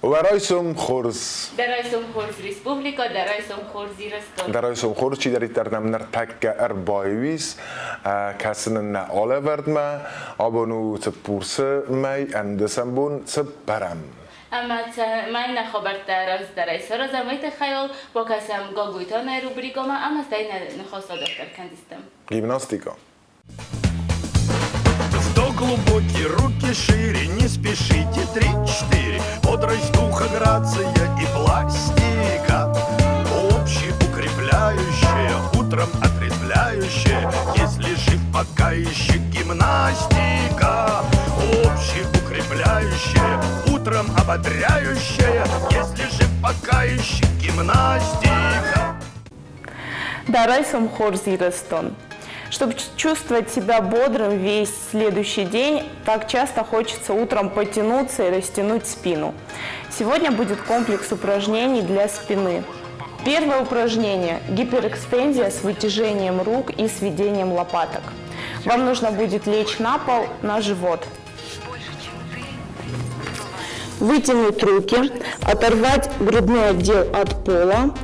Уӕ райсом хорз! Дӕ райсом хорз, республикӕ, дӕ райсом хорз, Ирыстон! Дӕ райсом хорз, чидӕриддӕр нӕм ныртӕккӕ ӕрбаиу ис, кӕцы нын нӕ алӕвӕрдмӕ. Абон у цыппурсы мӕй, ӕндӕсӕм бон, цыппӕрӕм. Ӕмӕ цӕмӕй нӕ хабӕрттӕ рӕвдздӕрӕй саразӕм, уый тыххӕй уал бакӕсӕм Гаглойтанайы рубрикӕмӕ ӕмӕ стӕй нӕ ныхас адарддӕр кӕндзыстӕм. Гимнастикӕ. Вдох глубокий, руки шире, не спешите, три-четыре. Бодрость духа, грация и пластика. Общеукрепляющая, утром отрезвляющая. Если жив, пока еще гимнастика. Общеукрепляющая, утром ободряющая. Если жив, пока еще гимнастика. Дӕ райсом хорз, Ирыстон. Чтобы чувствовать себя бодрым весь следующий день, так часто хочется утром потянуться и растянуть спину. Сегодня будет комплекс упражнений для спины. Первое упражнение – гиперэкстензия с вытяжением рук и сведением лопаток. Вам нужно будет лечь на пол, на живот. Вытянуть руки, оторвать грудной отдел от пола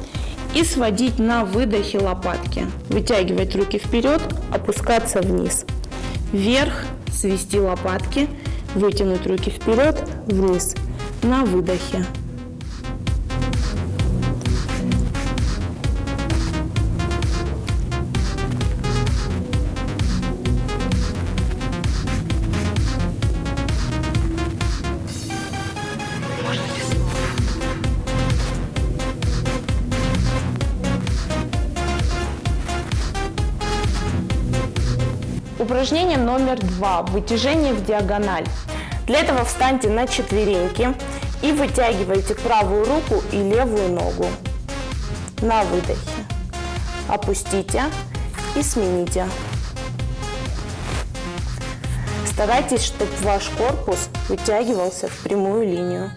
и сводить на выдохе лопатки. Вытягивать руки вперед, опускаться вниз. Вверх, свести лопатки, вытянуть руки вперед, вниз. На выдохе. Упражнение номер 2. Вытяжение в диагональ. Для этого встаньте на четвереньки и вытягивайте правую руку и левую ногу. На выдохе. Опустите и смените. Старайтесь, чтобы ваш корпус вытягивался в прямую линию.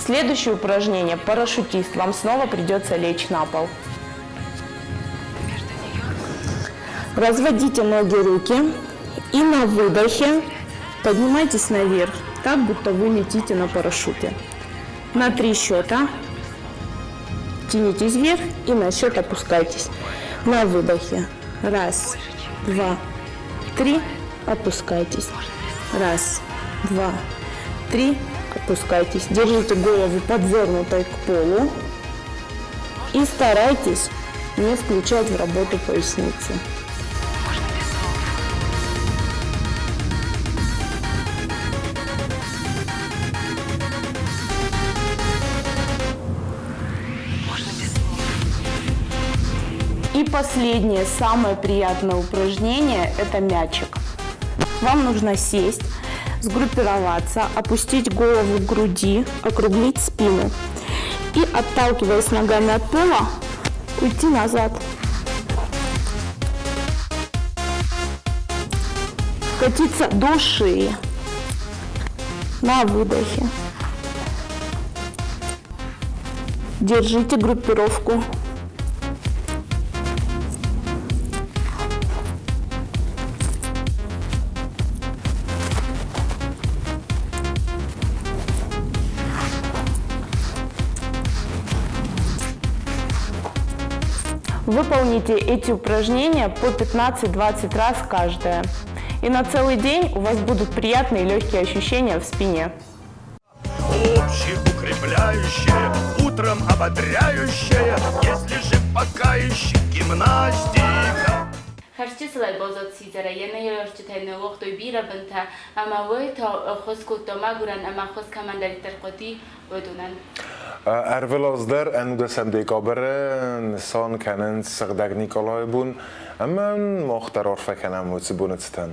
Следующее упражнение – парашютист. Вам снова придется лечь на пол. Разводите ноги, руки и на выдохе поднимайтесь наверх, так, будто вы летите на парашюте. На 3 счета тянитесь вверх и на счет опускайтесь. На выдохе. Раз, два, три. Опускайтесь. Раз, два, три. Опускайтесь. Держите голову подвернутой к полу и старайтесь не включать в работу поясницу. И последнее, самое приятное упражнение – это мячик. Вам нужно сесть, сгруппироваться, опустить голову к груди, округлить спину и, отталкиваясь ногами от пола, уйти назад. Катиться до шеи на выдохе. Держите группировку. Выполните эти упражнения по 15-20 раз каждое. И на целый день у вас будут приятные легкие ощущения в спине. Общеукрепляющая, утром ободряющая, если жив, пока еще гимнастика. Хӕрзчысылӕй баззад сидзӕрӕй, йӕ ныййарджытӕй ныууагътой бирӕ бынтӕ, ӕмӕ уый та ӕххуыс кодта мӕгуырӕн ӕмӕ ӕххуыс кӕмӕндӕриддӕр хъуыди, уыдонӕн. Ӕрвылаз дӕр ӕнудӕсӕм декабры нысан кӕнынц Сыгъдӕг Николайы бон, ӕмӕ мах дӕр арфӕ кӕнӕм уыцы боны цытӕн.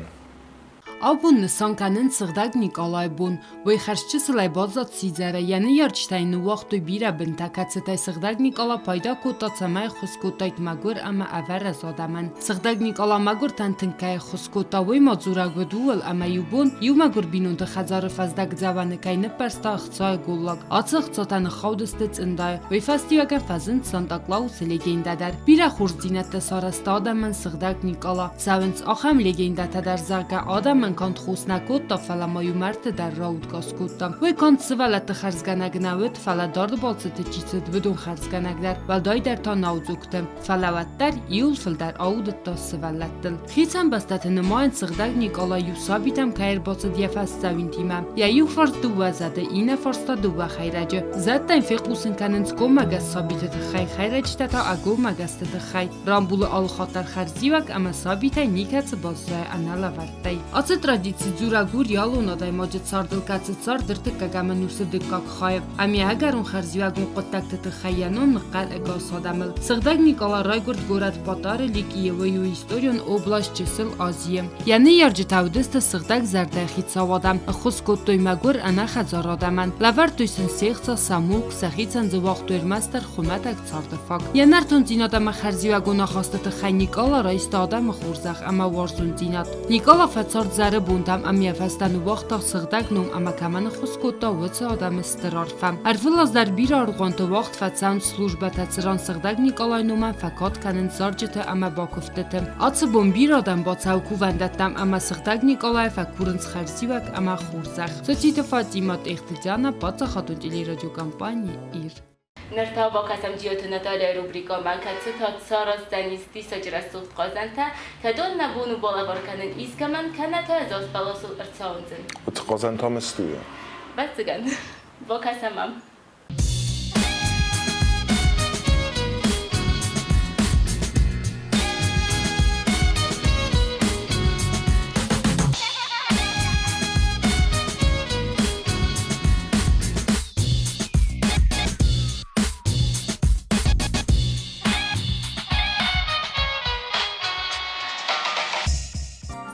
Абон нысан кӕнынц Сыгъдӕг Никъалайы бон. Уый хӕрзчысылӕй баззад сидзӕрӕй, йӕ ныййарджытӕ йын ныууагътой бирӕ бынтӕ, кӕцытӕй Сыгъдӕг Никъала пайда кодта, цӕмӕй ӕххуыс кодтаид мӕгуыр ӕмӕ ӕвӕрӕз адӕмӕн. Сыгъдӕг Никъала мӕгуыртӕн тынг кӕй ӕххуыс кодта, уый ма дзурӕг уыд ууыл, ӕмӕ иу бон иу мӕгуыр бинонты хӕдзары фӕздӕгдзӕуӕны кӕй ныппӕрста ӕхцайы голлаг. Ацы ӕхцатӕ ныххаудысты цъындайы. Уый фӕстиуӕгӕн фӕзынд Санта-Клаусы легендӕ дӕр. Бирӕ хорздзинӕдтӕ сарӕзта адӕмӕн Сыгъдӕг Никъала. Цӕуынц ахӕм легендӕтӕ дӕр, зӕгъгӕ, адӕмӕн канд хос нӕ кодта, фӕлӕ ма-иу мӕрдты дӕр раудгас кодта. Уый канд сывӕллӕтты хӕрзгӕнӕг нӕ уыд, фӕлӕ дард балцыты чи цыд, уыдон хӕрзгӕнӕг дӕр, уӕлдайдӕр та наудзогты. Фӕлӕ уӕддӕр иуыл фылдӕр аудыдта сывӕллӕттыл. Хицӕн бӕстӕты нымайынц Сыгъдӕг Никъала иу сабитӕм кӕй ӕрбацыд йӕ фӕсдзӕуинтимӕ. Йӕ иу фарс дыууӕ зӕды, иннӕ фарс та дыууӕ хӕйрӕджы. Зӕдтӕн фехъусын кӕнынц коммӕгӕс сабиты тыххӕй, хӕйрӕджытӕ та ӕгоммӕгӕсты тыххӕй. Рамбулы алыхатт дӕр хӕрзиуӕг ӕмӕ сабитӕй никӕцы баззайы ӕнӕлӕвӕрдтӕй. Ацы традици дзурӕг у реалон адӕймаджы цардыл, кӕцы цард ӕртыккӕгӕм ӕнусы дыккаг хайы. Ӕмӕ ӕгӕрон хӕрзиуӕгон хъуыддӕгты тыххӕй йӕ ном ныхъхъӕр ӕгас адӕмыл. Сыгъдӕг Никъала райгуырд горӕт Патары Ликиевы иу историон область Чысыл Азийы. Йӕ ныййарджытӕ уыдысты сыгъдӕг зӕрдӕйы хицау адӕм, ӕххуыс кодтой мӕгуыр, ӕнӕхӕдзар адӕмӕн, лӕвӕрдтой сын се хца, сӕ мулк, сӕхицӕн дзы уагътой ӕрмӕстдӕр хуымӕтӕг царды фаг. Йӕ нӕртондзинад ӕмӕ хӕрзиуӕгон ахасты тыххӕй Никъала райста адӕмы хорзӕх ӕмӕ уарзондзинад. Никъала фӕцард зӕры бонтӕм ӕмӕ йӕ фӕстӕ ныууагъта сыгъдӕг ном ӕмӕ кӕмӕн ӕххуыс кодта, уыцы адӕмы стыр арфӕ. Ӕрвылаз дӕр бирӕ аргъуанты уагъд фӕцӕуынц службӕтӕ, цыран сыгъдӕг Никъалайы номӕн фӕкад кӕнынц зарджыты ӕмӕ бакуывдтыты. Ацы бон бирӕ адӕм бацӕуы кувӕндӕттӕм ӕмӕ сыгъдӕг Никъалайы фӕкурынц хӕрзиуӕг ӕмӕ хорзӕх. Цоциты Фатимӕ, Тъехты Диана, паддзахадон телерадиокомпани «Ир». Ныр та бакӕсӕм Джиоты Натальяйы рубрикӕмӕ, кӕцытӕ сараздзӕнис диссаджы рӕсугъд хъазӕнтӕ, кӕдон нӕ бон у балӕвар кӕнын искӕмӕн, кӕнӕ та заз бӕласыл ӕрцауындзын. Уыцы хъазӕнтӕ мыстуйы? Ӕвӕццӕгӕн. Бакӕсӕм ӕм.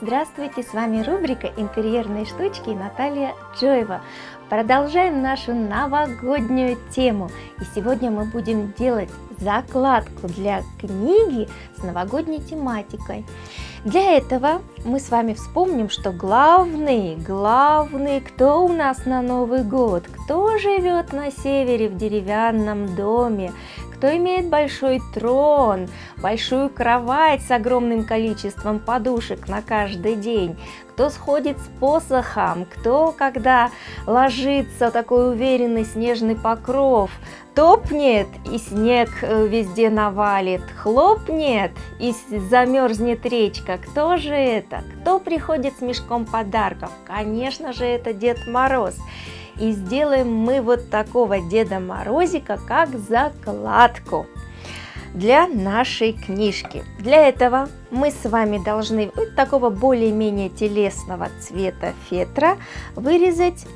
Здравствуйте, с вами рубрика «Интерьерные штучки» Наталья Джоева. Продолжаем нашу новогоднюю тему. И сегодня мы будем делать закладку для книги с новогодней тематикой. Для этого мы с вами вспомним, что главный, главный, кто у нас на Новый год, кто живет на севере в деревянном доме, кто имеет большой трон, большую кровать с огромным количеством подушек на каждый день, кто сходит с посохом, кто, когда ложится такой уверенный снежный покров, топнет и снег везде навалит, хлопнет и замерзнет речка. Кто же это? Кто приходит с мешком подарков? Конечно же, это Дед Мороз. И сделаем мы вот такого Деда Морозика, как закладку для нашей книжки. Для этого мы с вами должны вот такого более-менее телесного цвета фетра вырезать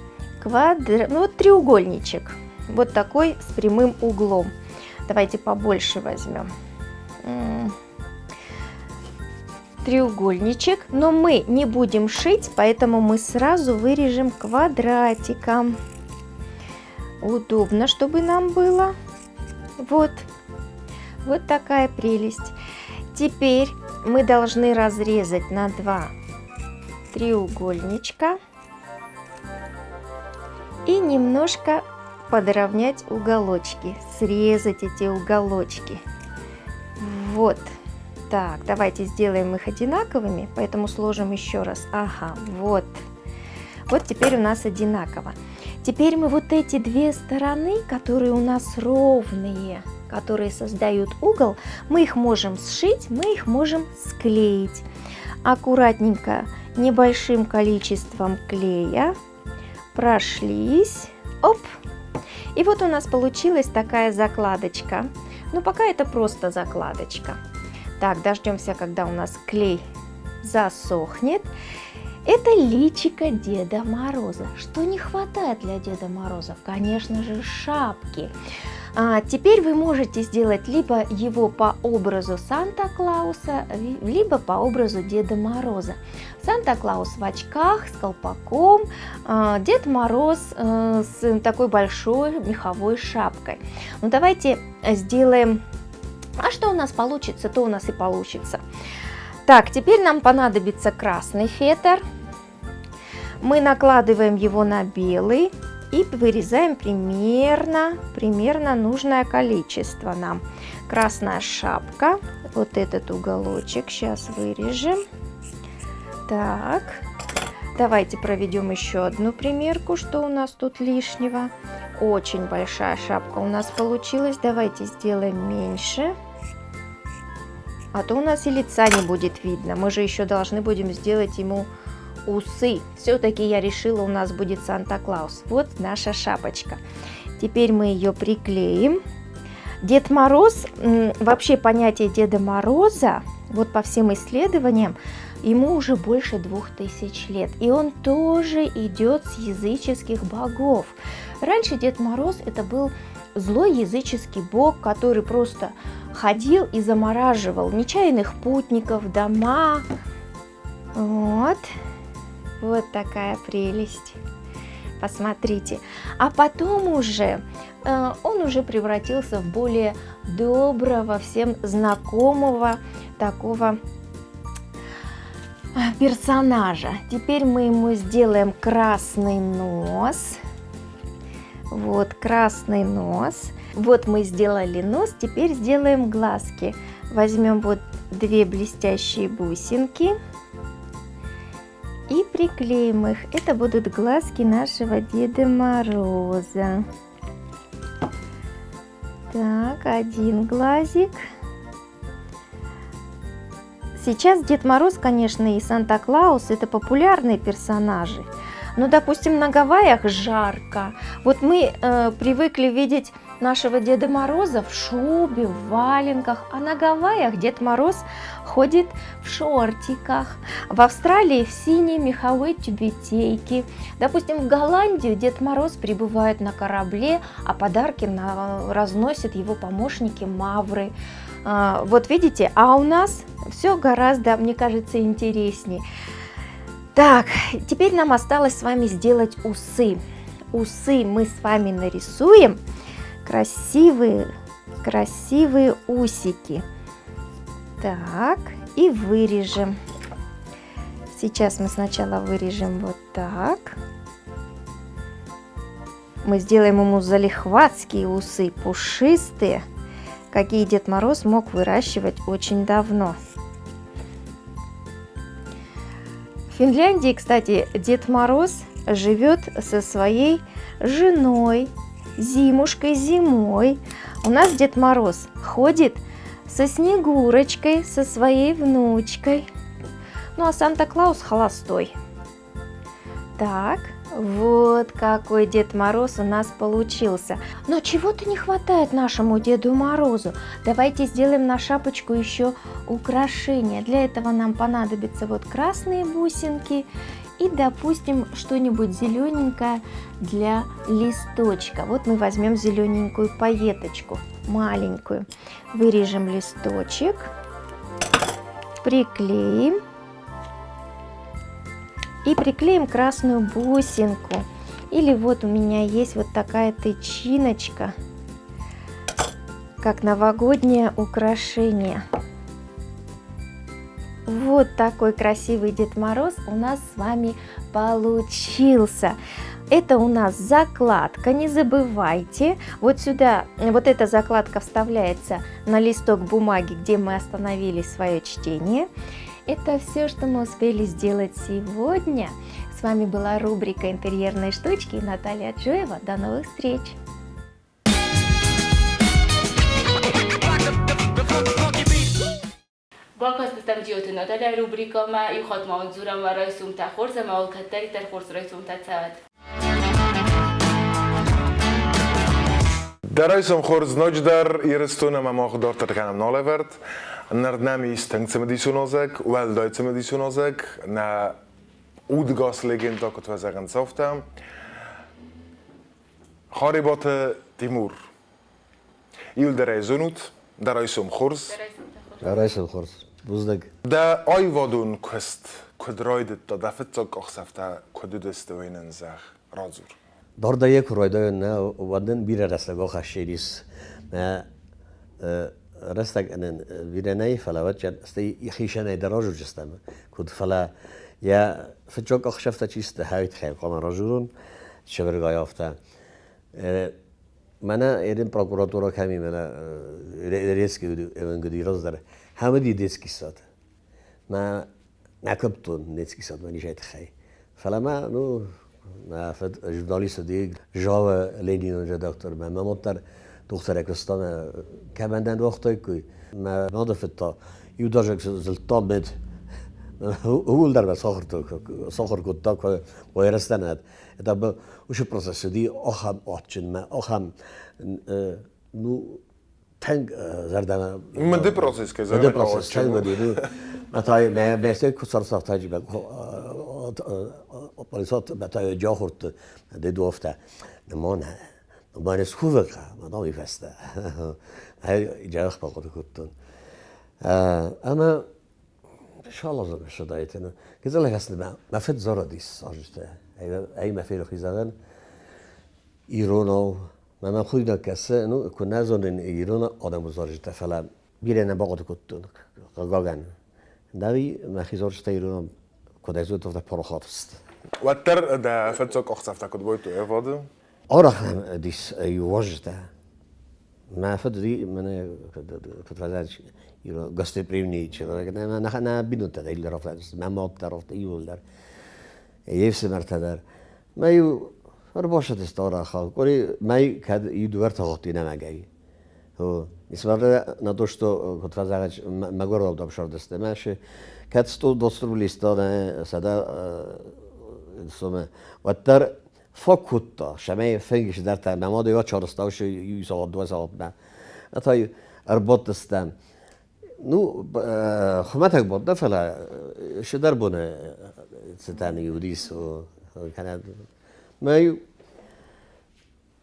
ну, вот треугольничек. Вот такой с прямым углом. Давайте побольше возьмем. Треугольничек, но мы не будем шить, поэтому мы сразу вырежем квадратиком. Удобно, чтобы нам было. Вот. Вот такая прелесть. Теперь мы должны разрезать на два треугольничка и немножко подровнять уголочки, срезать эти уголочки. Вот. Так, давайте сделаем их одинаковыми, поэтому сложим еще раз. Ага, вот. Вот теперь у нас одинаково. Теперь мы вот эти две стороны, которые у нас ровные, которые создают угол, мы их можем сшить, мы их можем склеить. Аккуратненько, небольшим количеством клея прошлись. Оп! И вот у нас получилась такая закладочка. Но пока это просто закладочка. Так, дождемся, когда у нас клей засохнет. Это личико Деда Мороза. Что не хватает для Деда Мороза? Конечно же, шапки. А теперь вы можете сделать либо его по образу Санта-Клауса, либо по образу Деда Мороза. Санта-Клаус в очках, с колпаком, Дед Мороз с такой большой меховой шапкой. Ну давайте сделаем... А что у нас получится, то у нас и получится. Так, теперь нам понадобится красный фетр. Мы накладываем его на белый и вырезаем примерно нужное количество нам. Красная шапка, вот этот уголочек сейчас вырежем. Так, давайте проведем еще одну примерку, что у нас тут лишнего. Очень большая шапка у нас получилась, давайте сделаем меньше. А то у нас и лица не будет видно, мы же еще должны будем сделать ему усы. Все-таки я решила, у нас будет Санта-Клаус. Вот наша шапочка. Теперь мы ее приклеим. Дед Мороз, вообще понятие Деда Мороза, вот по всем исследованиям, ему уже больше 2000 лет. И он тоже идет с языческих богов. Раньше Дед Мороз это был злой языческий бог, который просто ходил и замораживал нечаянных путников, дома. Вот. Вот такая прелесть. Посмотрите. А потом уже он уже превратился в более доброго, всем знакомого такого персонажа. Теперь мы ему сделаем красный нос. Вот красный нос. Вот мы сделали нос, теперь сделаем глазки. Возьмем вот две блестящие бусинки и приклеим их. Это будут глазки нашего Деда Мороза. Так, один глазик. Сейчас Дед Мороз, конечно, и Санта-Клаус — это популярные персонажи. Но, допустим, на Гавайях жарко. Вот мы привыкли видеть нашего Деда Мороза в шубе, в валенках, а на Гавайях Дед Мороз ходит в шортиках, в Австралии в синей меховой тюбетейке. Допустим, в Голландию Дед Мороз прибывает на корабле, а подарки разносят его помощники мавры. Вот видите, а у нас все гораздо, мне кажется, интереснее. Так, теперь нам осталось с вами сделать усы. Усы мы с вами нарисуем. Красивые, красивые усики. Так, и вырежем. Сейчас мы сначала вырежем вот так. Мы сделаем ему залихватские усы, пушистые, какие Дед Мороз мог выращивать очень давно. В Финляндии, кстати, Дед Мороз живет со своей женой, Зимушкой зимой. У нас Дед Мороз ходит со Снегурочкой, со своей внучкой. Ну а Санта-Клаус холостой. Так, вот какой Дед Мороз у нас получился. Но чего-то не хватает нашему Деду Морозу. Давайте сделаем на шапочку еще украшение. Для этого нам понадобятся вот красные бусинки и, допустим, что-нибудь зелененькое для листочка. Вот мы возьмем зелененькую пайеточку, маленькую. Вырежем листочек, приклеим. И приклеим красную бусинку. Или вот у меня есть вот такая тычиночка, как новогоднее украшение. Вот такой красивый Дед Мороз у нас с вами получился. Это у нас закладка, не забывайте. Вот сюда, вот эта закладка вставляется на листок бумаги, где мы остановили свое чтение. Это все, что мы успели сделать сегодня. С вами была рубрика «Интерьерные штучки» и Наталья Джоева. До новых встреч! Бакастытӕм Джиоты Наталья рубрикамӕ, иу хатт ма уын дзурӕм уӕ райсомтӕ хорз ӕмӕ уыл кӕддӕриддӕр хорз райсомтӕ цӕуӕд. Дӕ райсом хорз ноджыдӕр Ирыстон ӕмӕ мах дарддӕр кӕнӕм нӕ алӕвӕрд. Ныр нӕм ис тынг цымыдисон озӕг, уӕлдай цымыдисон озӕг, нӕ удгас легенда, куыд фӕзӕгъынц, афтӕ. Харебаты Тимур. Иуылдӕр ӕй зонут, дӕ райсом хорз. Дӕ райсом хорз. Бузныг. Дӕ аивадон куыст куыд райдыдта, дӕ фыццаг къахдзӕфтӕ куыд уыдысты, уый нын зӕгъ, радзур. Дардӕй куы райдайон, нӕ, уӕд нын бирӕ рӕстӕг ахӕссин ис. Мӕ рӕстӕг нын бирӕ нӕй, фӕлӕ уӕд стӕй хицӕнӕй дӕр разурдзыстӕм. Куыд, фӕлӕ йӕ фыццаг къахдзӕфтӕ чи сты, хӕйт хай хъуамӕ разурон, сывӕргай афтӕ. Мӕнӕ ерин прокуратура кӕми мӕнӕ резкий евангелий раздӕр. Хӕмӕди детский сад. Мӕ нӕ куымдтон детский садмӕ низӕй тыххӕй. Фӕлӕ мӕ, ну, мӕ фыд журналист уыди, Жава Ленинон редактор, мӕ мад дӕр дохтырӕй куыста, мӕ кӕмӕн нӕ уагътаиккой. Мӕ мады фыд та иудадзыг зылдта мед. Ууыл дӕр мӕ сахуыр кодта, куы уӕрӕстӕн Это был уыцы процесс уыди ахӕм адджын мӕ ахӕм ну тынг зӕрдӕмӕ Мыды процесс кӕй Мыды процесс тынг уыди. Ну, мӕ мӕ мӕ куы царцахтаджы мӕ полисот мӕ та джахуртты де дуофтӕ мона мӕ скувӕка мӕ дам фӕстӕ джах бахъуыды кодтон ӕмӕ Шалазон ссыдаид. Гыццыл мӕ фыд зарыдис азты. Ӕй мӕ ферох зӕгъын иронау. Мӕ худинаг кӕсы, ну, куы нӕ зонын ирон адӕмы зарджытӕ, фӕлӕ бирӕ нӕ бахъуыды кодтон, хъыгагӕн. Дӕуи мӕхи зарджытӕ иронау куыд ӕз уыдтон, афтӕ парахат сты. Уӕддӕр дӕ фыццаг къахдзӕфтӕ куыд бойтой, ӕвӕдза? Арӕх нӕм дис уазджытӕ. Мӕ фыд уыди мӕнӕ куыд фӕзӕгъынц, гостеприимный человек. Нӕ бинонтӕ дӕр иууылдӕр афтӕ, мӕ мад дӕр афтӕ иууылдӕр, йе фсымӕртӕ дӕр. Мӕ-иу ӕрбацыдысты арӕх, къуыри мӕй кӕд иу дыууӕ ӕртӕ хатты нӕмӕгӕй. Несмотря на то, что куыд фӕзӕгъынц, мӕгуыр ӕфсӕрдысты мӕ кӕд 120 рублей стана 100 сомы, уӕддӕр фӕкодта, цӕмӕй фӕнгисдӕртӕ мӕ мад ачарызта, иу сахат, дыууӕ сахатмӕ. Та ӕрбадтыстӕм. Ну, хуымӕтӕг бон нӕ, фӕлӕ цыдӕр боны цытӕн уыдис, кӕнӕ мӕ иу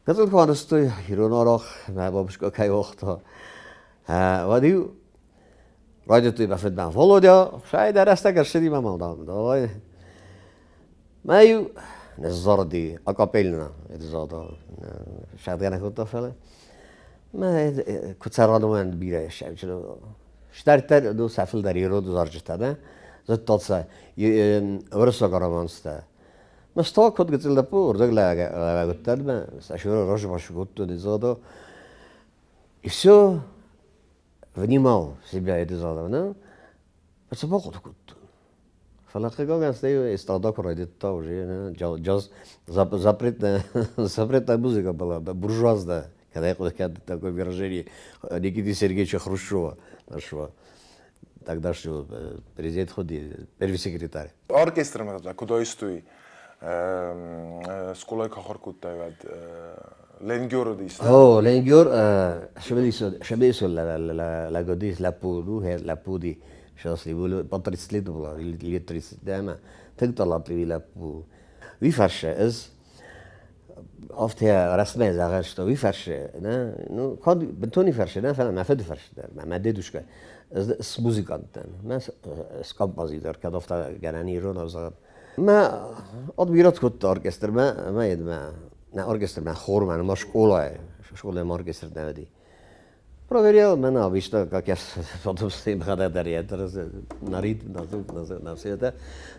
гыццыл куы анызтой ирон арахъ, мӕ бабушка кӕй уагъта, уӕд-иу райдыдтой мӕ фыдмӕ, Володя, шай дӕ рӕстӕг ӕрцыди мӕ мадам, давай. Мӕ-иу ныззарыди акапельно, это загъта, сӕгъдгӕнӕг кодта, фӕлӕ мӕ куы цӕрӕнуӕн бирӕ Стӕрддӕр ну, сӕ фылдӕр ирон зарджытӕ, нӕ? Зыдтон сӕ уырыссаг романстӕ. Мӕ стол куыд гыццыл лӕппу, уырдыг лӕг уыдтӕн мӕ, сӕ размӕ кодтон, загъта. И все внимал в себя это заново, да? Цы бахъуыды кодтон? Фӕлӕ хъыгагӕн стӕй эстрада куы райдыдта уже, джаз запретная, запретная музыка была, буржуазная, когда я такое выражение Никиты Сергеевича Хрущева нашего, тогдашнего президент худи, первый секретарь. Оркестрмӕ куыд айстой скъолайы куы ахуыр кодтай, уӕд Ленгёр уыдис? О, Ленгёр, Шабесо лагодис лӕппу, ну, лӕппу уыди, сейчас ему по 30 лет было, или лет 30, ӕмӕ тынг талантливый лӕппу. Уый фӕрсы ӕз афтӕ рӕстмӕ зӕгъӕн, что уый фӕрсы, нӕ, ну, кӕд бынтон фӕрсы, нӕ, фӕлӕ мӕ фыды фӕрсы дӕр, мӕ дедушка с музыкант дӕн, мӕ с композитор, кӕд афтӕ гӕнӕн иронау зӕгъӕн. Мӕ отбирать кодта оркестрмӕ, мӕ едмӕ, нӕ оркестрмӕ, хормӕ, ма школайы, школайы оркестр нӕ уыди. Проверял меня обычно, как я потом с ним на ритм, на звук, на все это.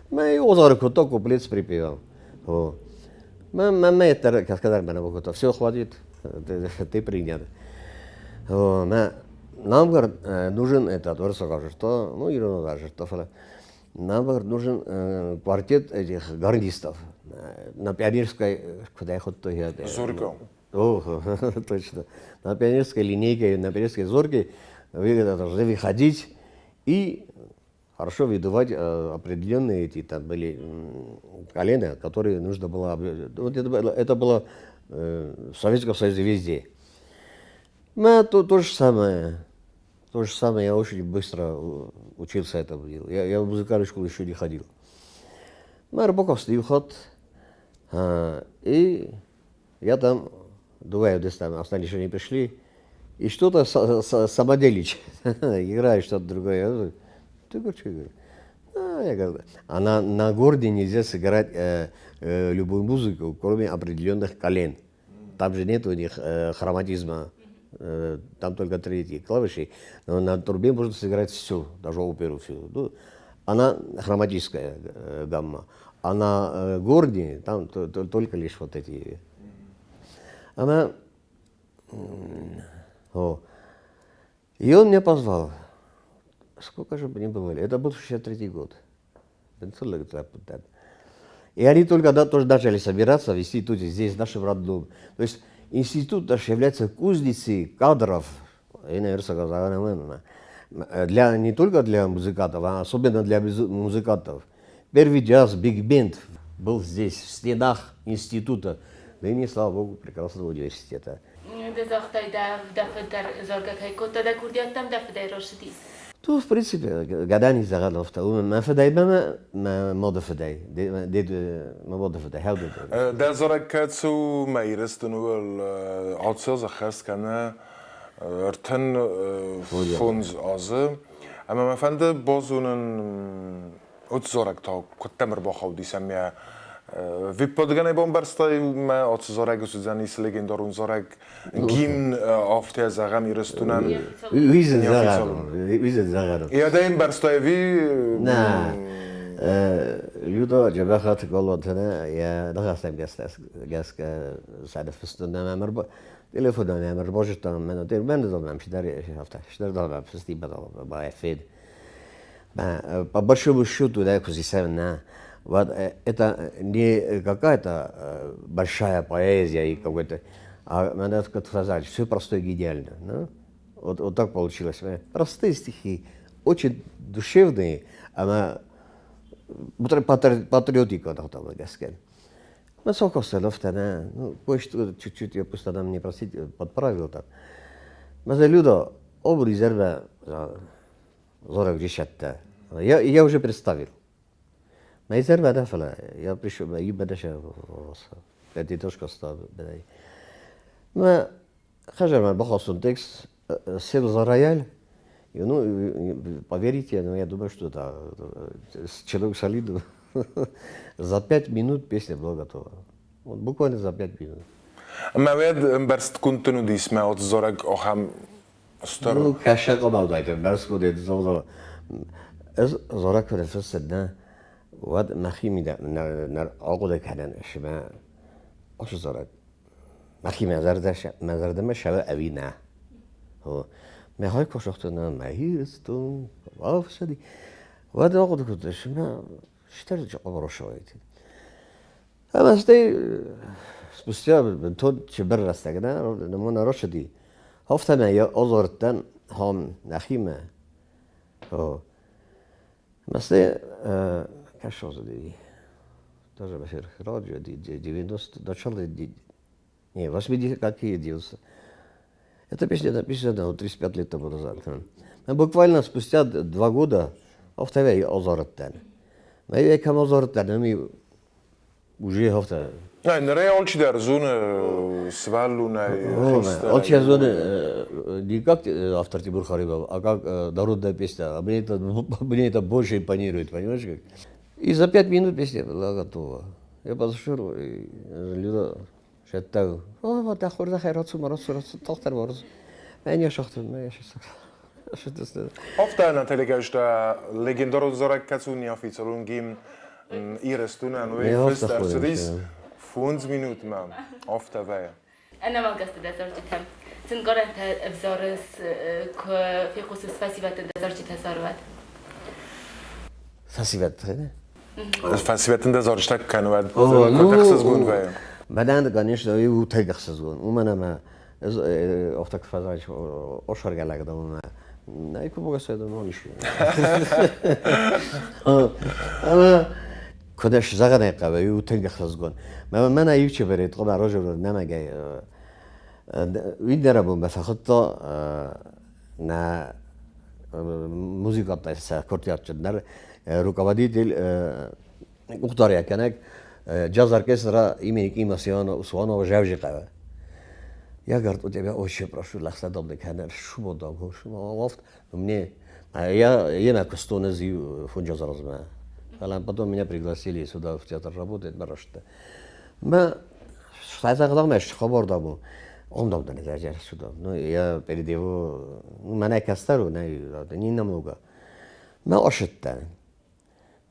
Мӕ озары кодта куплет с припевом. Мӕ мӕ это каскадар мӕ кодта, все, хватит, ты принят. Мӕ нам, говорит, нужен этот, что, ну, ерунда, что, нам, говорит, нужен квартет этих гарнистов на Пионерской, куда я хоть то я. Зорька. О, точно. На пионерской линейке, на пионерской зорке вы должны выходить и хорошо выдавать определенные эти там были колена, которые нужно было. Вот это было в Советском Союзе везде. Ну, то же самое. То же самое, я очень быстро учился этому делу. Я в музыкальную школу еще не ходил. Мӕ ӕрбакасти хатт, и я там, двое там остальные еще не пришли. И что-то самоделич, играет что-то другое. Ты говоришь, что говорю? А, я говорю, а на горде нельзя сыграть любую музыку, кроме определенных колен. Там же нет у них хроматизма, там только три эти клавиши. Но на трубе можно сыграть все, даже оперу всю. Ну, она хроматическая гамма. А на горне там только лишь вот эти. Она... О. И он меня позвал. Сколько же мне было? Это был 63-й год. И они только, да, тоже начали собираться в институте, здесь, в нашем родном. То есть институт наш является кузницей кадров, для, не только для музыкантов, а особенно для музыкантов. Первый джаз, биг-бенд был здесь, в стенах института, ныне, слава богу, прекрасного университета. То, в принципе, гадани загадовта. Ма федай ма ма мода федай. Дед ма мода федай. Хау дед. Дӕ зарӕг кӕцы у мӕ Ирыстоны алцы ӕххӕст кӕны 35 азы. Ӕмӕ мӕ фӕнды базонын, уыцы зарӕг та куыддӕм ӕрбахаудис ӕмӕ виппадгӕнӕй бамбӕрстай, мӕ ацы зарӕг уыдзӕнис легендарон зарӕг, гимн афтӕ зӕгъӕм Ирыстонӕн. Уизен зӕгъӕн. Йӕ дӕ ӕмбӕрстай ӕви? Нӕ. Людо Джабахаты Голландтӕ йӕ ныхӕстӕм гӕсгӕ сӕ фыстон ӕмӕ телефонӕн ӕмӕ ӕрбазыдтам, мӕн мӕн чидӕр афтӕ, чидӕр дам фысти бафед. По большому счету, да, на, вот это не какая-то большая поэзия и какой-то, а надо сказать, все просто и гениально. Да? Вот, вот так получилось. Простые стихи, очень душевные, она патриотика там, сказать. Ну, ну, кое-что чуть-чуть я просто нам не просить, подправил так. Mesela Люда, об резерве зорок десятта. Я уже представил. ما يزربة دفلا я пришел, يبقى دشا эти тоже стал. ما خرج ما بخص текст, сел за рояль, и, ну, поверите, но я думаю, что это человек солидный. За 5 минут песня была готова. Вот буквально за 5 минут. Ӕмӕ уӕд ӕмбӕрстгонд уыдис мӕ от зарӕг ахӕм стыр. Ну, кӕсӕг къабаудаид ӕмбӕрстгонд зола. Ӕз зарӕг куы ныффыссин, уӕд мӕхимидӕг ахъуыды кӕнын, ӕмӕ ацы зарӕг мӕхи мӕ зӕрдӕмӕ цӕуы ӕви нӕ. Мӕ хай куы сагътон, мӕ Ирыстон, ӕфсади, уӕд ахъуыды кодтон, ӕмӕ стыр къабаросауайт. Ӕмӕ стӕй спустя бынтон цыбыр рӕстӕг нӕ, нымон рацыди, афтӕмӕй йӕ азарыдтӕн хам нӕхимӕ. Ӕмӕ стӕй кӕсазыди, тоже во-первых, радио 90, начало, не, 80, какие 90. Эта песня написана 35 лет тому назад. Буквально спустя 2 года афтӕмӕй азарыдтӕн. Мӕ кӕм азарыдтӕн, ами уже афтӕ. Нӕ, нырӕй алчидӕр зоны сывӕллонӕй, хистӕрӕй. Алчидӕр зоны не как автор Тимур Харибов, а как народная песня. А мне это больше импонирует, понимаешь как? И за 5 минут песня была готова. Я подошел, и Люда шеттаг. О, да хурда хайратсу марасу расу тахтар марасу. Мӕ шахту, мӕ шахту. Афтӕ Наталья легендарон зарӕг кӕцы у неофициалон гимн Ирыстонӕн, уый фыст ӕрцыдис 5 минутмӕ афтӕ вӕййы. Ӕнӕмӕлгӕсты дӕ зарджытӕ. Цы нкъарӕнтӕ ӕвзарыс, куы фехъусыс фӕсивӕдты дӕ зарджытӕ заруат? Фӕсивӕдты? Фӕсивӕдтӕн дӕ зарджытӕ куы кӕны, уӕд куыд ӕхсызгон вӕййы? Мӕнӕн, конечно, уый у тынг ӕхсызгон. Уымӕн ӕмӕ ӕз афтӕ куы фӕзӕгъын, осаргӕ лӕг дӕн, ӕмӕ нӕй куы богасайдон, ис. Ӕмӕ куыд ӕз зӕгъын ӕй хъӕуы, уый у тынг ӕхсызгон. Мӕнӕ иу чыбырет къуымӕ разы нӕмӕгӕй уый дӕр абон мӕ фӕхуыдта нӕ музыканттӕ сӕ курдиатджындӕр руководитель къухдариуӕггӕнӕг джаз-оркестра имени Кима Суанова Жавжиқава. Я, говорит, у тебя очень прошу, лӕгъстӕ кӕнӕ шубодам, шубофт. Мне, я, я куыстон ӕз иу фунджазы размӕ. Фӕлӕ потом меня пригласили сюда в театр работать, барашты. Мӕ сӕзӕгъдамӕ хабар Он дам не сюда. Ну, я перед его, ну, мӕнӕ кӕстӕр у, не намного. Мӕ ошыдтӕн.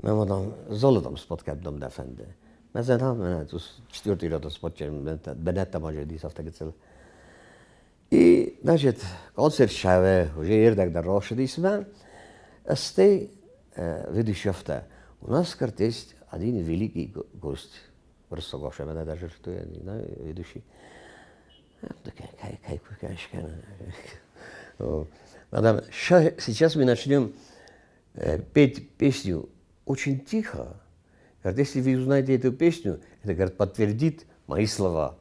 Мӕ мадам золотом споткӕддом дӕ фӕнды. Мӕ зӕн, четвертый ряд спотчем, бенетта маже дисавтагицел. И, значит, концерт шаве, уже ердак рошидисмӕ, стей ведущий У нас, говорит, есть один великий гость. Росогоша, даже что я не знаю, ведущий. Мадам, сейчас мы начнем петь песню очень тихо. Говорит, если вы узнаете эту песню, это, говорит, подтвердит мои слова.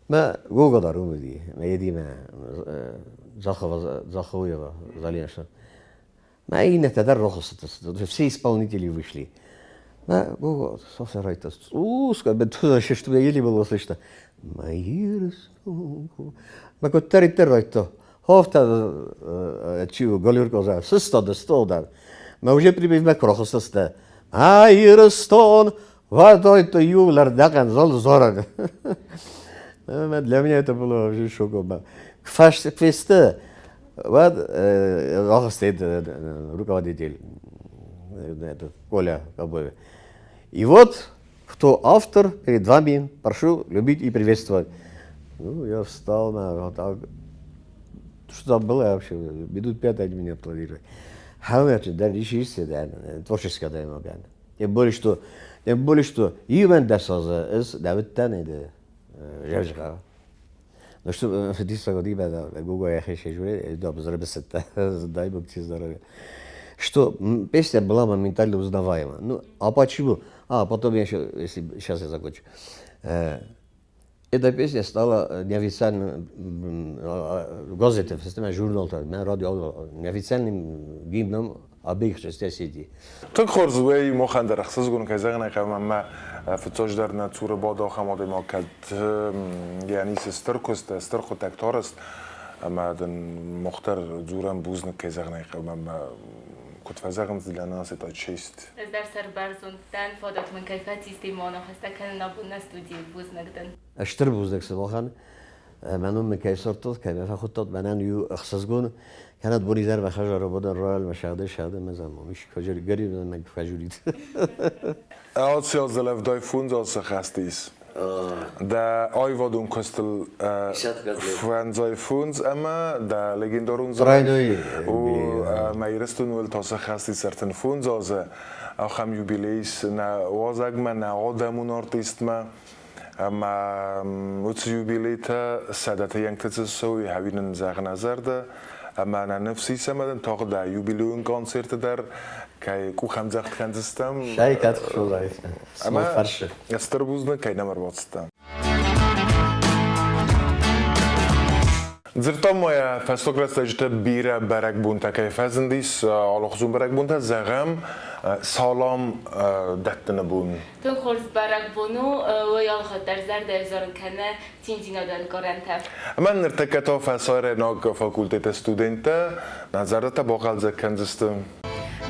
Мӕ Гога румыди, мӕ едиме Захуева, Залина, Мӕ иннӕтӕ дӕр рохысты, все исполнители вышли. Мӕ Гога, софсарайта, узко, что еле было слышно. Мои Мӕ куыддӕриддӕр райдта, Хофта чу голюркоза, сыстады столдар. Мӕ уже прибив крохыстысты. А Ирыстон, водой-то юлар дакан зол зоран. Для меня это было вообще шоком. Квесты, вот, стоит руководитель, этот, Коля Кобоев. И вот, кто автор, перед вами, прошу любить и приветствовать. Ну, я встал на вот так. Что там было вообще? Минут пять они меня аплодировали. Хавячи, да, решился, да, творческая да, Тем более, что, тем более, что Иван Дасаза из Давид Тан Жавжга. Ну что, дисагодиба, Гугл я дай Бог тебе здоровья. Что песня была моментально узнаваема. Ну, а почему? А, потом я еще, если сейчас я закончу. Эта песня стала неофициальным газетой, журнал, радио, неофициальным гимном обеих частей Осетии. Тынг хорз уый махӕн дӕр ӕхсызгон, кӕй зӕгъын ӕй хъӕуы, ӕмӕ фыццаджыдӕр нӕ цуры бады ахӕм адӕймаг, кӕд йӕ ницы стыр куыст, стыр хъуыддӕгтӕ арӕзт, ӕмӕ дын мах дӕр дзурӕм бузныг, кӕй зӕгъын ӕй хъӕуы, ӕмӕ куыд фӕзӕгъынц, для нас это честь. Ӕз дӕр сӕрбӕрзонд дӕн, фадат мын кӕй фӕцис темон ныхӕстӕ кӕнын абон нӕ студийы. Бузныг дын. Стыр бузныг сымахӕн, мӕ ном мын кӕй сардтат, кӕй мӕ фӕхуыдтат, мӕнӕн иу ӕхсызгон, кӕнӕд бонизӕр мӕ хӕдзары бодӕн рояль мӕ сӕгъды сӕгъды мӕ замон, ис гӕри мӕ фӕжурит. Ацы азы 75 азы хӕст ис. Дӕ аивадон куыстыл 55 ӕмӕ дӕ легендарон Тройной у мӕ Ирыстоныл та сӕххӕст ис 35 азы. Ахӕм юбилей ис нӕ уазӕгмӕ, нӕ адӕмон артистмӕ. Ӕмӕ уыцы юбилейтӕ сӕдӕты йӕнгты цы цӕуы, хӕуи нын зӕгъын ӕ зӕрдӕ. Ӕмӕ нӕ ныфс ис ӕмӕ дын тагъд дӕ юбилейон концерты дӕр кӕй къухӕмдзӕгъд кӕндзыстӕм. Сӕй кӕд хсозай. Ӕмӕ стыр бузныг, кӕй нӕм ӕрбацыдтӕ. Дзырдтам ма йӕ фӕстаг рӕстӕджыты бирӕ бӕрӕгбонтӕ кӕй фӕзындис, алыхуызон бӕрӕгбонтӕ, зӕгъӕм, салам дӕттыны бон. Тынг хорз бӕрӕгбон у, уый алыхатт дӕр зӕрдӕ ӕвзарын кӕны циндзинады ӕнкъарӕнтӕ. Ӕмӕ ныртӕккӕ та фӕсарӕйнаг факультеты студенттӕ нӕ зӕрдӕтӕ бахъӕлдзӕг кӕндзысты.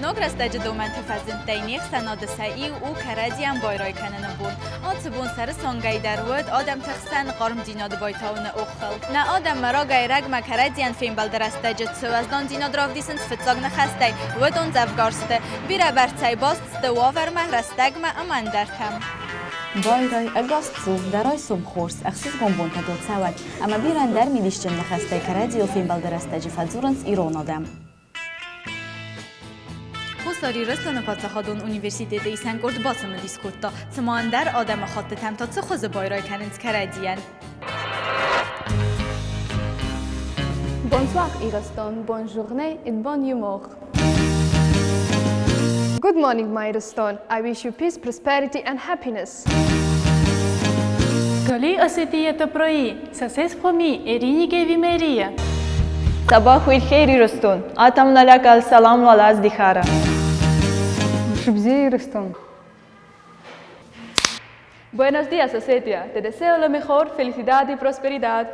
Ног рӕстӕджы домӕнты фӕзындтӕй не хсӕнады сӕ иу у кӕрӕдзийӕн байрай кӕныны бон. Ацы бон сӕры цонгӕй дӕр уыд адӕмты хсӕн хъармдзинады байтауыны оххыл. Нӕ адӕммӕ рагӕй-рӕгмӕ кӕрӕдзийӕн фембӕлды рӕстӕджы цы уӕздандзинад равдисынц фыццаг ныхӕстӕй, уыдон дзӕвгар сты. Бирӕбӕрцӕй баст сты уавӕрмӕ, рӕстӕгмӕ ӕмӕ ӕндӕртӕм. Байрай, ӕгас цу, дӕ райсом хорз, ӕхсызгон бонтӕ дыл цӕуӕд, ӕмӕ бирӕ ӕндӕр мидисджын ныхӕстӕй кӕрӕдзийыл фембӕлды рӕстӕджы фӕдзурынц ирон адӕм. Хуссар Ирыстоны паддзахадон университеты исӕн къорд бацымыдис кодта, цыма ӕндӕр адӕмыхаттытӕм та цы хуызы байрай кӕнынц кӕрӕдзийӕн. Bonsoir Iroston, bonne journée et bonne humeur. Good morning, my Iroston. I wish you peace, prosperity and happiness. Καλή Осетия το πρωί. Σας εύχομαι ειρήνη και ευημερία. صباح الخير Ирыстон. أتمنى لك السلام والازدهار. Шибзе Ирыстон. Buenos días, Osetia. Te deseo lo mejor, felicidad y prosperidad.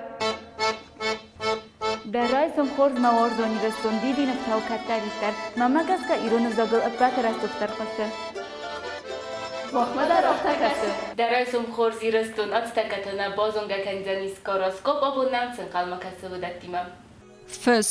Дӕ райсом хорз, мӕ уарзон Ирыстон, дидинӕфтау кӕддӕриддӕр. Мӕнмӕ гӕсгӕ, ирон ӕвзагыл ӕппӕты рӕсугъддӕр хъуысы. Махмӕ дӕр афтӕ кӕсы. Дӕ райсом хорз, Ирыстон, ацтӕккӕ нӕ базонгӕ кӕндзӕнис гороскоп, абон нӕм цы ӕнхъӕлмӕ кӕсы уыдӕттимӕ. Фыс,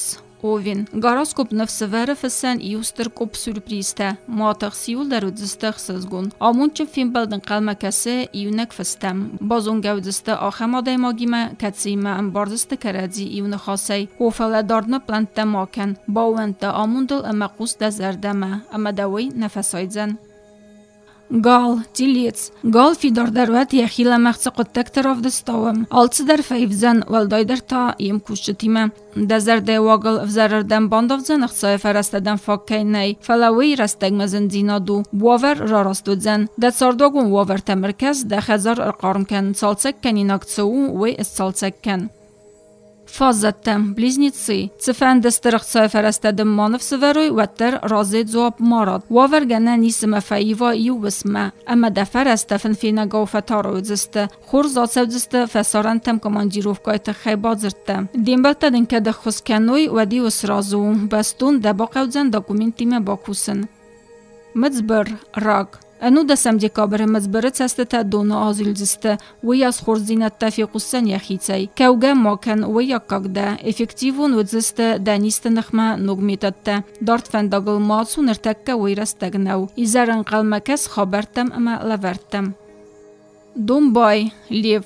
Овен. Гороскоп ныфсӕвӕры фысӕн иу стыр къопп сюрпризтӕ. Ма тыхс, иуылдӕр уыдзысты ӕхсызгон. Амондджын фембӕлд ӕнхъӕлмӕ кӕсы иунӕг фыстӕм. Базонгӕ уыдзысты ахӕм адӕймагимӕ, кӕцыимӕ ӕмбардзысты кӕрӕдзи иу ныхасӕй. О, фӕлӕ дардмӕ пълӕнттӕ ма кӕн. Баууӕнд дӕ амондыл ӕмӕ хъус дӕ зӕрдӕмӕ, ӕмӕ дӕ уый нӕ фӕсайдзӕн. Гал, телец. Гал фидардӕр уӕд йӕхи лӕмӕгъ цы хъуыддӕгтӕ равдыстауӕм, алцыдӕр фӕивдзӕн, уӕлдайдӕр та йе мкусджытимӕ. Дӕ зӕрдӕйы уагыл ӕвзӕрырдӕм бандавдзӕн ӕхцайы фӕрӕзтӕ дӕм фаг кӕй нӕй, фӕлӕ уый рӕстӕгмӕ зындзинад у. Уавӕр рараст уыдзӕн. Дӕ цардуагон уавӕртӕм ӕркӕс, дӕ хӕдзар ӕрхъарм кӕн, цалцӕгкӕнинаг цы у, уый сцалцӕг кӕн. Фаззӕттӕ, близнецы, цыфӕнды стыр ӕхцайы фӕрӕзтӕ дын ма ныфсӕвӕрой, уӕддӕр разӕй дзуапп ма ратт. Уавӕр гӕнӕн ис ӕмӕ фӕива иу уысммӕ, ӕмӕ дӕ фӕрӕзтӕ фынфенӕгау фӕтары уыдзысты, хорз ацӕудзысты фӕсарӕнтӕм командировкӕйы тыххӕй бадзырдтӕ. Де мбӕлттӕ дын кӕд ӕххуыс кӕной, уӕд-иу сразы у, бӕстон дӕ бахъӕудзӕн документтимӕ бакусын. Мыдзбыр, рак. Ӕнудӕсӕм декабры Мыдзбыры цӕстытӕ доны азилдзысты, уыйас хорздзинӕдтӕ фехъусдзӕн йӕхицӕй. Кӕугӕ ма кӕн, уый аккаг дӕ. Эффективон уыдзысты дӕ низты ныхмӕ ног методтӕ. Дард фӕндагыл ма ацу, ныртӕккӕ уый рӕстӕг нӕу. Изӕр ӕнхъӕлмӕ кӕс хабӕрттӕм ӕмӕ лӕвӕрттӕм. Домбай, Лев.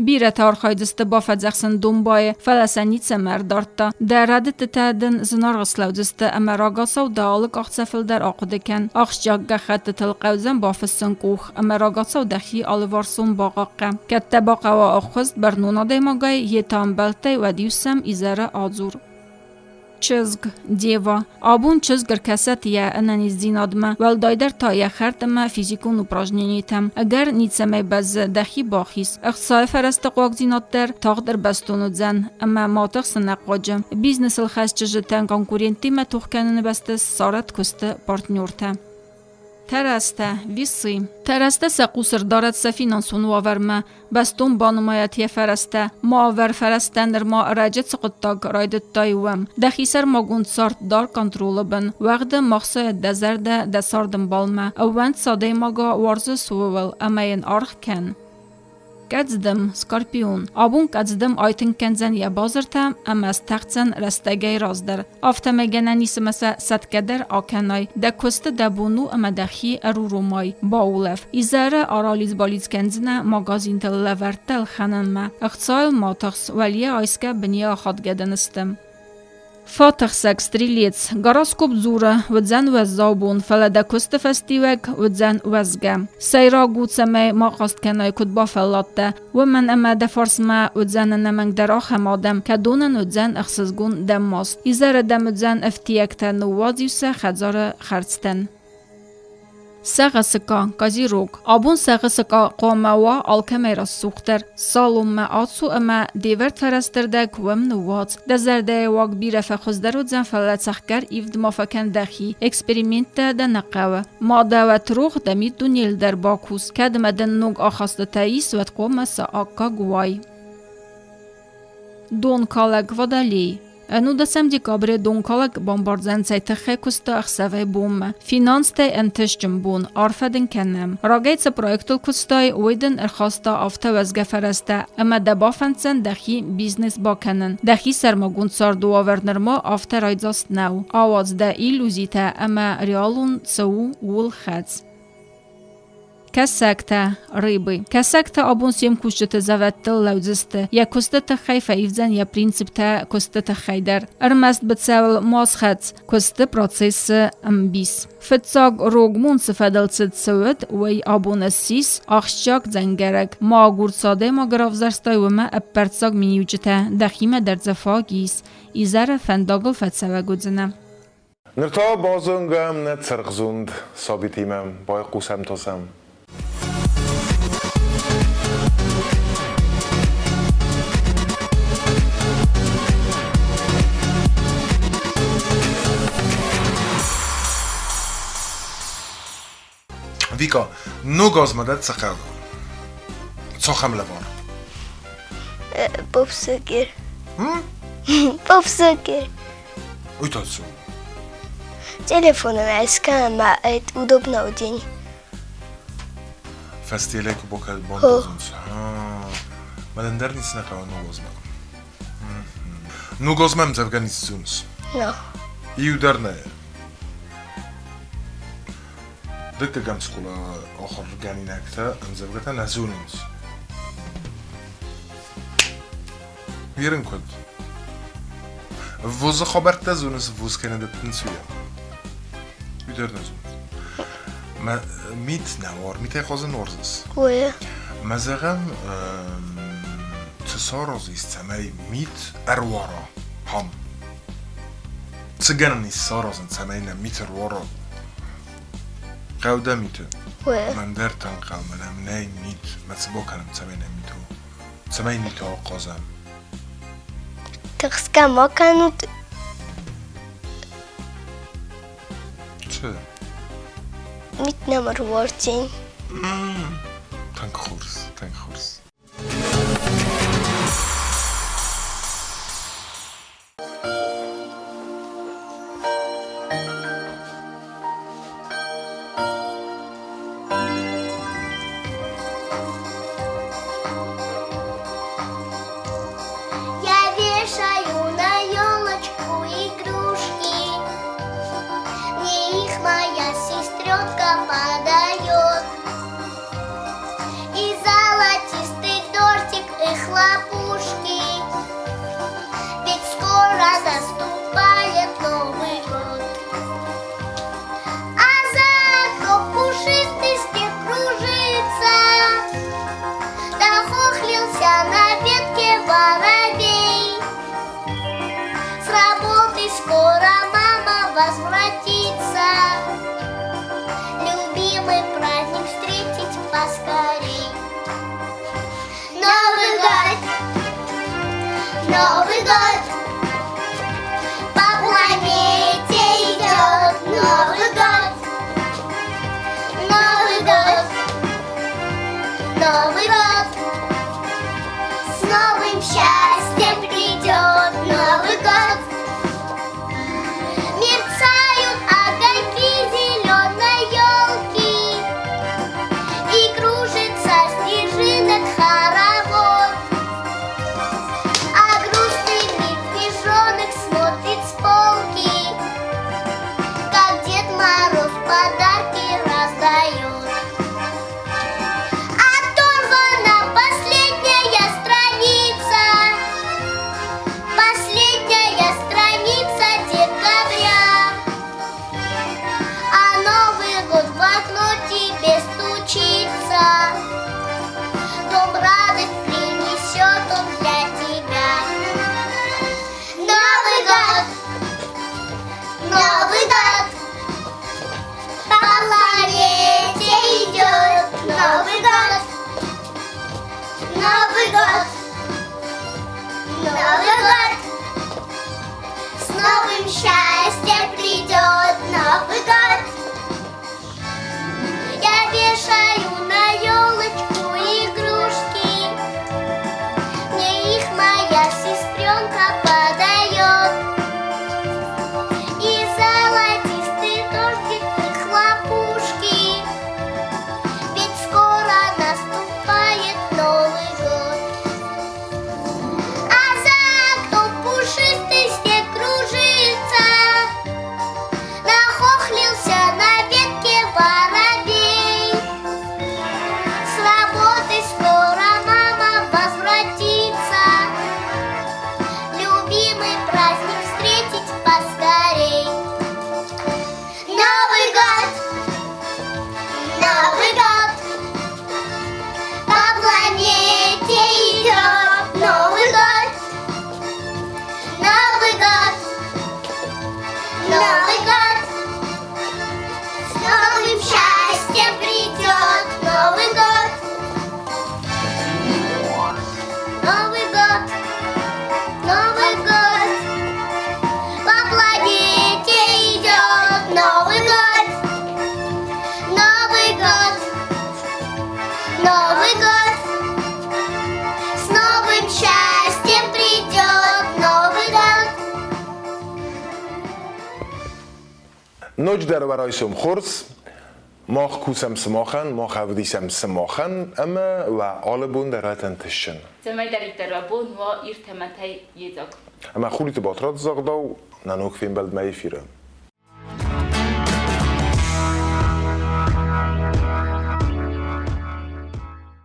Бирӕтӕ архайдзысты бафӕдзӕхсын домбайы, фӕлӕ сӕ ницӕмӕ ӕрдардта. Дӕ рӕдыдтытӕ дын зынаргъ слӕудзысты ӕмӕ рагацау дӕ алы къахдзӕфыл дӕр ахъуыды кӕн. Ахсджиаг гӕххӕттытыл хъӕудзӕн бафыссын къух, ӕмӕ рагацау дӕхи алыварсон бахъахъхъӕ. Кӕд дӕ бахъӕуа ӕххуыс бӕрнон адӕймагӕй, йе та ӕмбӕлттӕй, уӕд-иу сӕм изӕры адзур. Чызг, Дева. Абон чызг ӕркӕсӕт йӕ ӕнӕниздзинадмӕ, уӕлдайдӕр та йӕ хӕрд ӕмӕ физикон упражненитӕм. Ӕгӕр ницӕмӕй бӕззы, дӕхи бахиз. Ӕхцайы фӕрӕзты хъуагдзинад дӕр тагъд ӕрбӕстон уыдзӕн, ӕмӕ ма тыхс ӕнӕхъуаджы. Бизнесыл хӕс чызджытӕн конкуренттимӕ тох кӕныны бӕсты ссарӕд куысты партнертӕ. Тӕрӕзтӕ, весы. Тӕрӕзтӕ сӕ хъус ӕрдарӕд сӕ финансон уавӕрмӕ, бӕстон банымайӕд йӕ фӕрӕзтӕ. Ма ӕвӕр фӕрӕзтӕ нырма ӕрӕджы цы хъуыддаг райдыдтай, уым. Дӕхи сӕрмагонд цард дар контролы бын. Уӕгъды ма хсайӕд дӕ зӕрдӕ дӕ цардӕмбалмӕ. Ӕууӕнд цы адӕймага уарзыс, ууыл, ӕмӕ йын аргъ кӕн. Къӕдздым, скорпион. Абон къӕдздым айтынг кӕндзӕн йӕ базыртӕ ӕмӕ стӕхдзӕн рӕстӕгӕй раздӕр. Афтӕмӕй гӕнӕн ис ӕмӕ сӕ сӕтгӕ дӕр акӕнай. Дӕ куысты дӕ бон у ӕмӕ дӕхи ӕруромай, баулӕф. Изӕры аралидз-балидз кӕндзынӕ магазинтыл лӕвӕрттӕ ӕлхӕнынмӕ. Ӕхцайыл ма тыхс, уӕлейӕ айсгӕ бынйӕ ахадгӕ дын сты. Фатӕхсӕг стрелец, гороскоп дзуры, уыдзӕн уӕззау бон, фӕлӕ дӕ куысты фӕстиуӕг уыдзӕн уӕзгӕ. Сӕйраг у, цӕмӕй ма хъаст кӕнай, куыд бафӕлладтӕ, уымӕн ӕмӕ дӕ фарсмӕ уыдзӕн ӕнӕмӕнгдӕр ахӕм адӕм, кӕдонӕн уыдзӕн ӕхсызгон дӕ маст. Изӕры дӕм уыдзӕн ӕфтиӕгтӕ, ныууадз-иу сӕ хӕдзары хӕрдзтӕн. Сӕгъы сыкъа, козерог. Абон сӕгъы сыкъа хъуамӕ уа алкӕмӕй рӕсугъддӕр. Салонмӕ ацу ӕмӕ де вӕрд фӕрӕстӕрдӕг уӕм ныууадз. Дӕ зӕрдӕйы уаг бирӕ фӕхуыздӕр уыдзӕн, фӕлӕ цӕхгӕр ивд ма фӕкӕн дӕхи. Эксперименттӕ дӕ нӕ хъӕуы. Ма дӕ уӕд рох, дӕ миддунейыл дӕр бакус. Кӕд ӕмӕ дын ног ахастытӕ ис, уӕд хъуамӕ сӕ аккаг уай. Донкалӕг водолей. Ӕнудӕсӕм декабры донкалӕг бамбардзӕн цӕй тыххӕй куыста ӕхсӕвӕй-бонмӕ. Финанстӕй ӕнтыстджын бон, арфӕ дын кӕнӕм. Рагӕй цы проектыл куыстай, уый дын ӕрхаста афтӕ уӕзгӕ фӕрӕзтӕ, ӕмӕ дӕ бафӕнддзӕн дӕхи бизнес бакӕнын. Дӕхи сӕрмагонд царды уавӕр нырма афтӕ райдзаст нӕу. Ауадз дӕ иллюзитӕ ӕмӕ реалон цы у, ууыл хӕц. Кӕсӕгтӕ, рыбы. Кӕсӕгтӕ абон се мкусджыты зӕвӕттыл лӕудзысты. Йӕ куысты тыххӕй фӕивдзӕн йӕ принциптӕ куысты тыххӕй дӕр. Ӕрмӕст быцӕуыл ма схӕц, куысты процессы ӕмбис. Фыццаг рог монцы фӕдыл цыд цы уыд, уый абон ссис ахсджиаг дзӕнгӕрӕг. Ма агур цы адӕймаг равзӕрстай, уымӕ ӕппӕрццаг миниуджытӕ дӕхимӕ дӕр дзы фаг ис. Изӕры фӕндагыл фӕцӕуӕг уыдзынӕ. Ныр та базонгӕм нӕ цыргъзонд сабитимӕ, байхъусӕм та сӕм. Вика, ног азмӕ дӕ цы хъӕуы? Цахӕм лӕвар? Попсыкер. Поп-сокер. Уый та цы у? Телефоны ӕскӕнӕ это удобно день. Фӕстелӕй куы бандозынц. Мӕнӕн дӕр ницы нӕ хъӕуы ногозмӕ. Ногозмӕ ӕмдзӕвгӕ ницы зоныс? No. Иу дӕр нӕ. Дыккӕгӕм скъола ахуыргӕнинӕгтӕ ӕмдзӕвгӕтӕ нӕ зонынц. Верын куыд? Вузы хабӕрттӕ зоныс, вуз кӕнӕ дӕттынц уый. Уый дӕр нӕ зоныс. Мӕ мит нӕ уар, митӕй хъазын уарзыс? Ой. Мӕ зӕгъӕм, цы саразис, цӕмӕй мит ӕруара? Пам. Цы гӕнӕн ис саразын, цӕмӕй нӕ мит ӕруара? Къӕвда миты. Ой. Мӕн дӕр тынг хъӕуы, мӕнӕ нӕй мит. Мӕ цы бакӕнӕм, цӕмӕй нӕ мит у? Цӕмӕй миты ахъазӕм? Тыхсгӕ ма кӕнут. Цы? Мит нӕм ӕруардзӕн. Тынг хорз, тынг хорз. Я вешаю на елочку игрушки. Мне их моя сестренка подает. И золотистый тортик, и хлопушки. Ведь скоро наступает Новый год. А за окном пушистый снег кружится. Нахохлился на ветке воробей. С работы скоро мама возвратится. Любимый праздник встретить поскорей. Новый год, Новый год, по планете идет Новый год, Новый год, Новый год, с новым счастьем придет Новый год. Мерцают огоньки зеленой елки, и кружится снежинок хоровод. А грустный медвежонок смотрит с полки, как Дед Мороз подарки раздает. Оторвана последняя страница, последняя страница декабря. А Новый год в окно тебе стучится, дом радость принесет он для тебя. Новый год, Новый год, по планете идет Новый год, Новый год, Новый год, с новым счастьем придет Новый год. Я вешаю на елочку игрушки, мне их моя сестренка подает. И золотистый тортик, и хлопушки, ведь скоро наступает Новый год. А за окном пушистый снег кружится, Ноджыдӕр уӕ райсом хорз! Мах кусӕм сымахӕн, мах ӕвдисӕм сымахӕн ӕмӕ уӕ алы бон дӕр ӕнтысджын. Цӕмӕйдӕриддӕр уӕ бон уа иртӕмӕтӕй йедзаг. Ӕмӕ Хулиты Батрадз загъдау, нӕ ног фембӕлдмӕ эфиры.